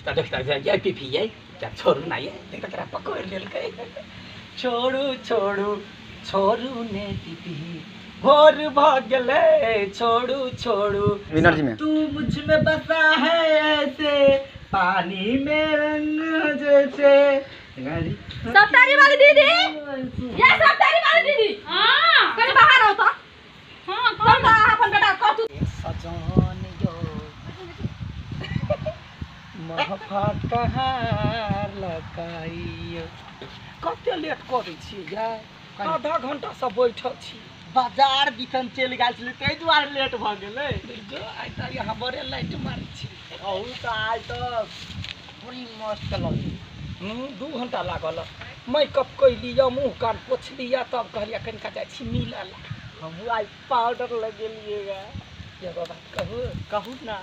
देखता ये पीपी ये क्या छोड़ू ना ये देखता करा पकड़ लेलकै। छोड़ू छोड़ू छोड़ू ने पीपी भोर भ गेलै छोड़ू छोड़ू। विनर जी में तू मुझ में बसा है ऐसे पानी में रंग जैसे। सप्तारी वाली दीदी, ये सप्तारी वाली दीदी, हां कहीं बाहर आओ तो। हां कौन अपन बेटा कर तू सजन यो महफाट कहार लगाइयो। कते लेट करै छी यार, आधा घंटा से बैठल छी। बाजार दिसन चलि गेल छलै ताहि दुआरे लेट भऽ गेलै। जो आइ तऽ यहाँ बड़े लाइट मारै छी। अहू तऽ आइ तऽ बड़ी मस्त लगै। 2 घंटा लागल। मेकअप कैलियै, मुँह कान पोछलियै, तब कहलियै कनिका जाइ छी मिलऽ ला। हमहूँ आइ पाउडर लगेलियै गे। एगो बात कहू? कहू ना।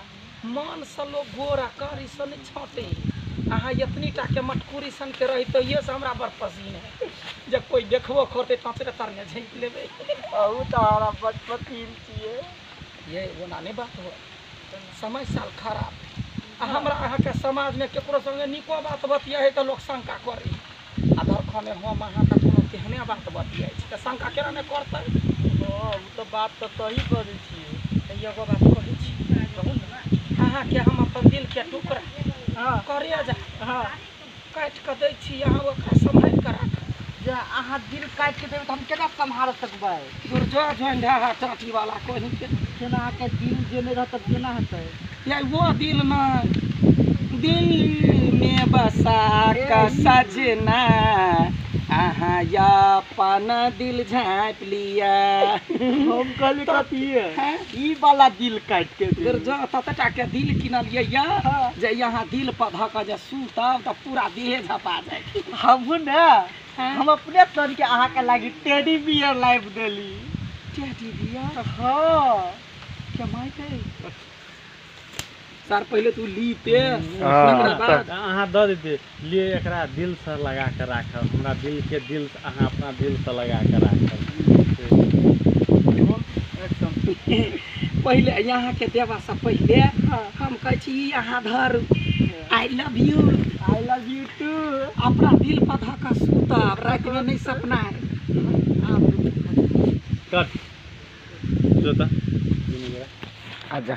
मन से लोग गोरा कारी से नहि छाँटे। अहाँ एतनी टाके मटकूरी सनके रही तहिये से हमरा बड़ पसीन है। जब कोई देखबो करतै टाँचरे तरने झाँपि लेबै। अहू तऽ हमरा बड़ पसीन छियै। ये ओना नहि बात हो, समय साल खराब। आ हमरा अहाँके समाजमे ककरो संगे नीको बात बतिया है तऽ लोक शंका करै। आ धरखने हम अहाँके कोनो तेहने बात बतियाइ छी तऽ शंका केना नहि करतै? ओ तऽ बात तऽ सही बजै छियै। एगो बात कहै छी, कहू ने। अहाँके हम अपन दिलके टुकड़ा करे जा काटि कऽ दै छी, अहाँ ओकरा सम्हारि कऽ राख। जे अहाँ दिल काटि के देबै तऽ हम केना सम्हार सकबै? दुर्जो झंडा टाटी वाला कहीं के केना अहाँके दिल जे नहि रहत तऽ केना हेतै? या वो दिल में दिल में बसा का सजना अहाँ अपन दिल झाँपि लिया। हम कहली कथी ई वाला दिल काटि के दुर्जो ततटा के दिल किनलियै या जे यहाँ दिल पर धऽ कऽ जे सुतब तऽ पूरा देहे झपा जाय। हमहूँ ने हम अपने सन के अहाँके लागी टेडी बियर लाबि देली। Teddy bear? हाँ। के मायके सर पहले तू लीते अहाँ दऽ देते लिए एकरा दिल से लगा के राखब। हमरा दिल के दिल अहाँ अपना दिल से लगा के राखब। पहले यहाँ के देवा से पहले हम कहै छी अहाँ धर I love you. I love you too. अपना दिल पर धऽ कऽ सुतब, राति में नहीं सपना है। कट जोता आजा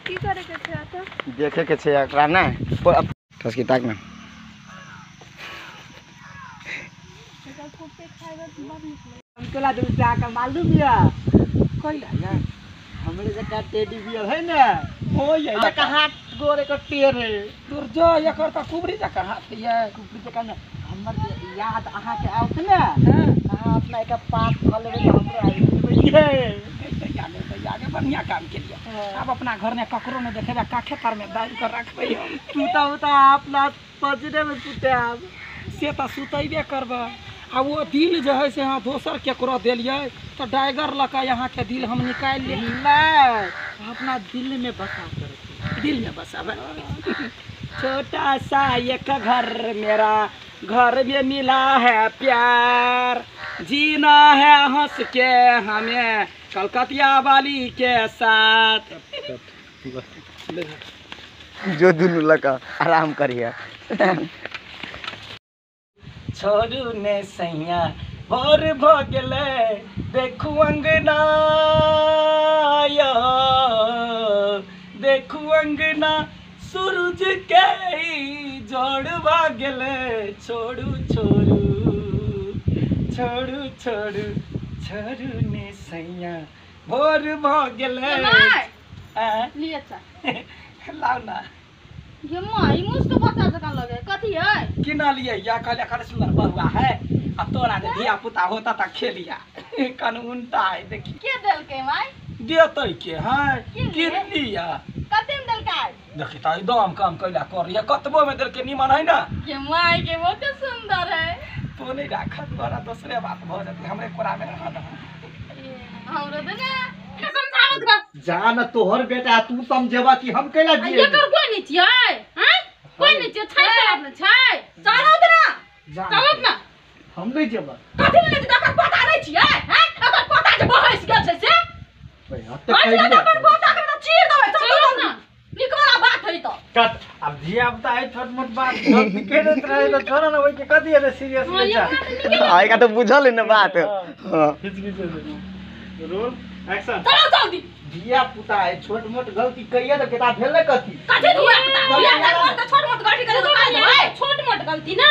की करे के छै? तो देखे के छै एकरा ने ठसकी ताक ना। हम केला दिल से आके मालूम या कैला यार हमरे जका टेडी बियर है ना। ओ ये एकर हाथ गोरे के टेढ़ है। दुर्जो एकर त कुबरी जका हाथ ये। कुबरी जका ने हमर याद अहाँ के आओत ने। अहाँ अपना एक पास भ लेबै त हमरो आबि जेबै। ये आगे बढ़िया काम के लिए। अब अपना घर में ककरो नहीं देखेबा, काखे तर में दाबि कर रखबै। सुता उता अपना पजरे में सुताब से तऽ सुतेबे करबै। आ वो दिल जे है से अहाँ दोसर केकरो देलियै तऽ डाइगर लऽ कऽ अहाँके दिल हम निकालि लेब। नहि, अपना दिल में बसा कर। दिल में बसाबै। छोटा सा एक घर मेरा, घर में मिला है प्यार, जीना है हंस के हमें कलकतिया वाली के साथ। जो दुनू लगा आराम करिए। छोड़ू ने सैया भोर भ गेलै देखू अंगना यो, देखू अंगना सूरज के जोड़ भ गेलै। छोड़ू छोड़ू छोड़ू छोड़ू छोड़ू ने सैया भोर भ गेलै। लिए चा लाउ ना। ये माँ ई मुझको बच्चा जकाँ लगे कथी है? किनलियै या कहलियै कते सुंदर बरुआ है, आ तोरा जे धिया पुता होता त खेलिया कन उनटा है। देखी के देलकै माय? देतै के है किनलिया। कते में देलकै? देखी त दाम कम कैला करलियै, कतबो में देलकै निमन है ना। ये माय के बहुत सुंदर है। तो नहीं राखत तोरा दोसरे बात भ जेतै, हमरे कोरा में रह दह। हमरो दे ना समझावत कर जा न तोहर बेटा तू समझेबा कि हम कैला दिए। एकर कोई नहीं छियै हैं, कोई नहीं छियै, छै अपने छै चलत ना चलत ना। हम नहीं जेबा। कथि ले जेबा? एकर पता नहीं छियै हैं, एकर पता जे बहस गेल छै से ओए हत कहि अपन पोता के चीर देबै। चलत ना, निक वाला बात है। तो कट। अब धिया पुता है छोट मोट बात गलती करैत रहे त छोड़ ना ओइ के कथी हेतै सीरियस ले जा। आ एकरा तो बुझल है ना बात। हां रोल एक्शन। चलो जल्दी। धिया पुता है छोट मोट गलती कहिए त केता भेल ने कथी कथी धिया पुता? धिया पुता त छोट मोट गलती करे त काहे? छोट मोट गलती ना